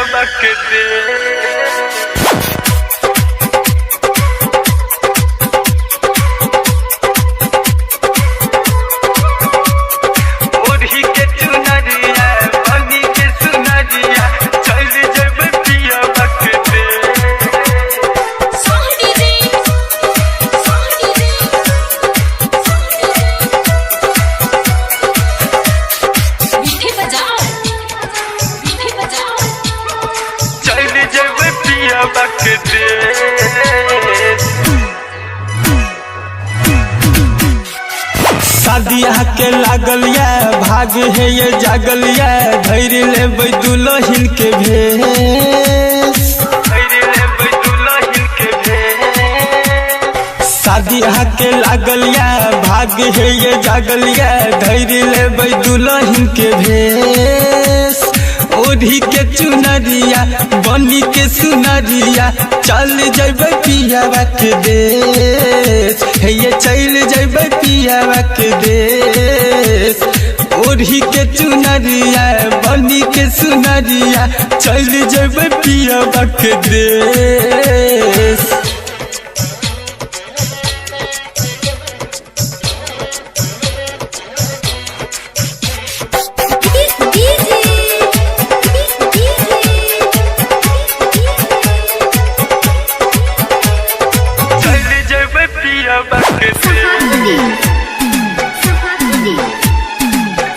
पिया के दे। ओढ़ी के चुनरिया बनी के सुनरिया चल जेबै पिया के दे। सोहनी जी, सोहनी जी, मीठे बजाओ, मीठे बजाओ। चल जेबै पिया के दे। शादिया के लागल या भाग है ये जागल या धैर्य लेबै दुल्हन के भेष। धैर्य लेबै दुल्हन के भेष। शादिया के लागल या भाग है ये जागल या धैर्य लेबै दुल्हन के भेष। ओढ़ी के चुनरिया बनी के सुनरिया चल जेबै पियावा के देश। हे ये चल जेबै पियावा के देश। ओढ़ी के चुनरिया बनी के सुनरिया चल जेबै पियावा के देश। डीजे, डीजे, चल जेबै पिया के दे।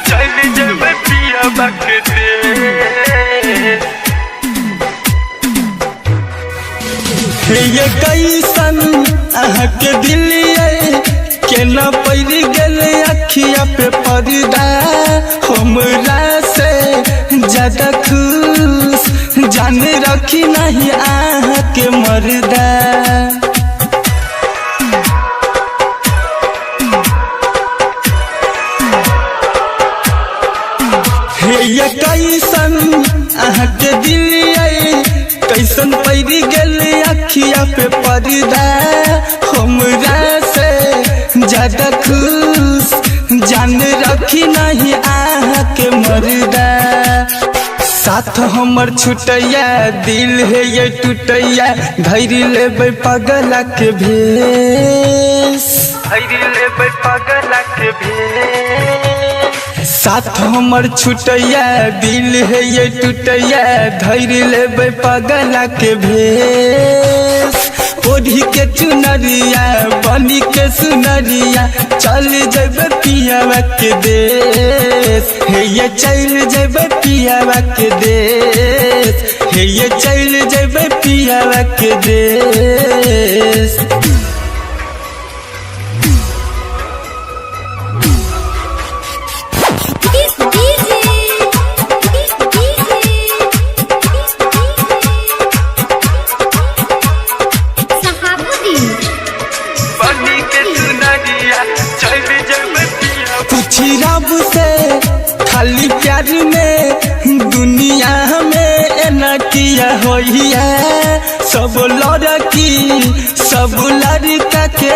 चल जेबै पिया के दे। हे ये कैसन अहाँके दिलियै केना पड़ि गेल अखिया पे पर्दा। हमरा से ज्यादा खुश जान रखी नहीं अहाँके मर्दा। हे ये कैसन अहाँके दिलियै कैसन पड़ि गेल अखिया पे पर्दा। हमरा से ज्यादा खुश जान रखी नहीं अहाँके मर्दा। साथ हमर छुटैया दिल है ये टूटैया धैर्य लेबै पगला के भेष। धैर्य लेबै पगला के भेष। साथ हमर छुटैया दिल है ये टूटैया धैर्य लेबै पगला के भेष। ओढ़ी के चुनरिया बनी के सुनरिया चल जेबै पियावा के देश। हे ये चल जेबै पियावा के देश। हे ये चल जेबै पियावा के देश। डीजे, सहाबुद्दीन। बनी के सुनरिया चल जेबै पिया। पूछी रब से खाली प्यार में दुनिया में एना किया होइया। सब लड़की सब लड़का के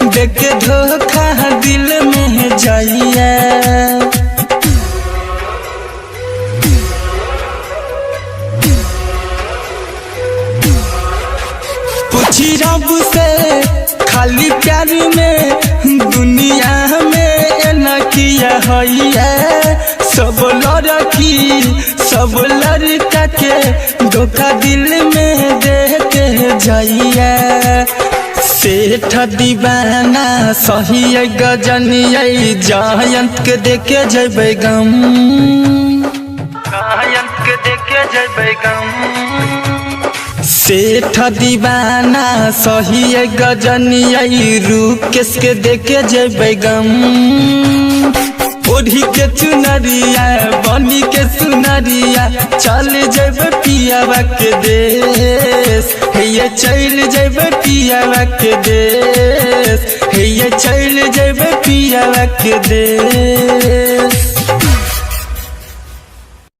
देख धोखा दिल में जाइया। पूछी रब से खाली प्यार में दुनिया में एना किया होइया। सब लड़की सब लड़का के धोखा दिल में देते जाइया। सेठ दीवाना सही गजनिया जयंत के देखे जेबै गम। जयंत के देखे जेबै गम। सेठ दीवाना सही गजनिया रूकेश के देखे जेबै गम। ओढ़ी के चुनरिया बनी के सुनरिया चल जेबै पियावा के देश। हे ये चल जेबै पियावा के देश। हे ये चल जेबै पियावा के देश।